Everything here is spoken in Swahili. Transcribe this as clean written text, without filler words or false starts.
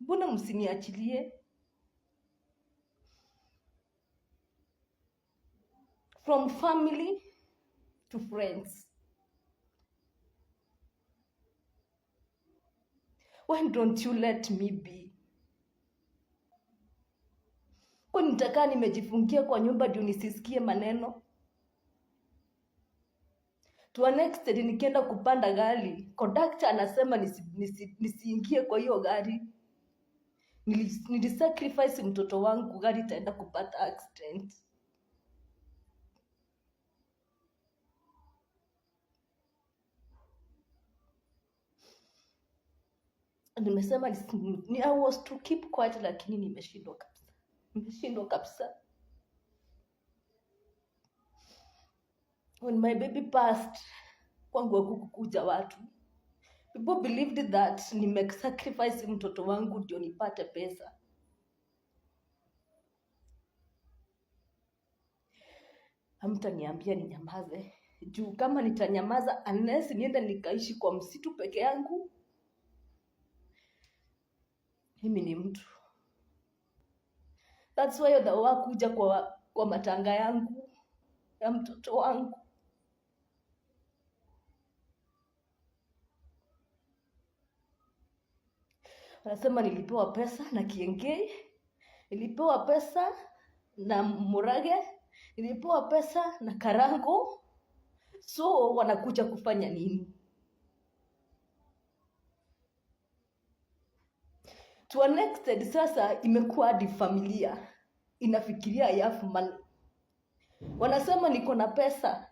Mbona msiniachilie? From family to friends. Why don't you let me be? Kwa nitakaa nimejifungia kwa nyumba ndio nisisikie maneno? To an extent, nikienda kupanda gari, conductor anasema nisiingie kwa hiyo gari. Nilisacrifice mtoto wangu, gari itaenda kupata accident. Nimesema I was to keep quiet, lakini nimeshindwa kabisa. Nimeshindwa kabisa. When my baby passed, kwangu hakukuja watu. People believed that nimesacrifice mtoto wangu ndio nipate pesa. Hamtaniambia ninyamaze. Juu kama nitanyamaza, unless niende nikaishi kwa msitu peke yangu, mimi ni mtu. That's why hawakuja kwa matanga yangu ya mtoto wangu. Wanasema nilipewa pesa na Kiengei, nilipewa pesa na Murage, nilipewa pesa na Karango. So wanakuja kufanya nini? To an extent sasa imekuwa hadi familia inafikiria I have money. Wanasema niko na pesa.